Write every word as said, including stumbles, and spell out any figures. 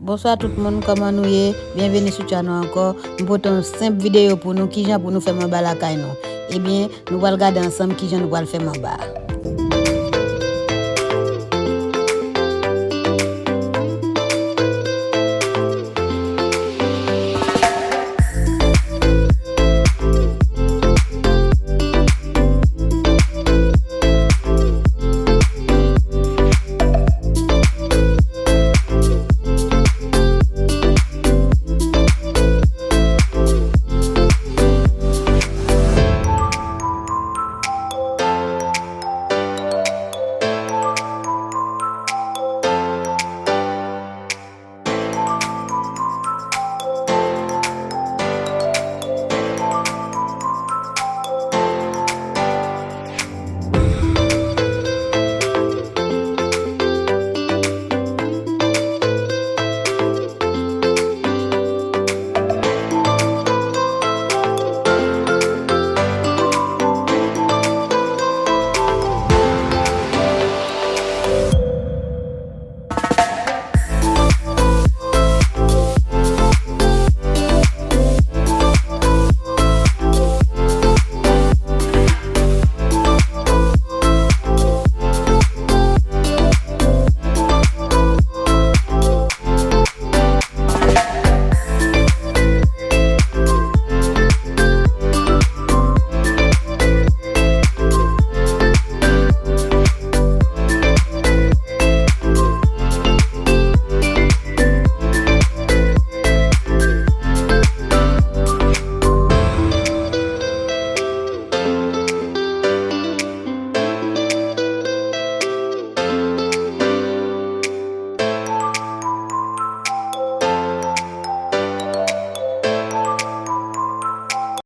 Bonswa tout moun, kòman nou ye? Byenveni sou channel nou ankò. M pote yon senp videyo pou nou, kijan pou nou fè manba lakay nou. Ebyen, nou pral gade ansanm kijan nou pral fè manba.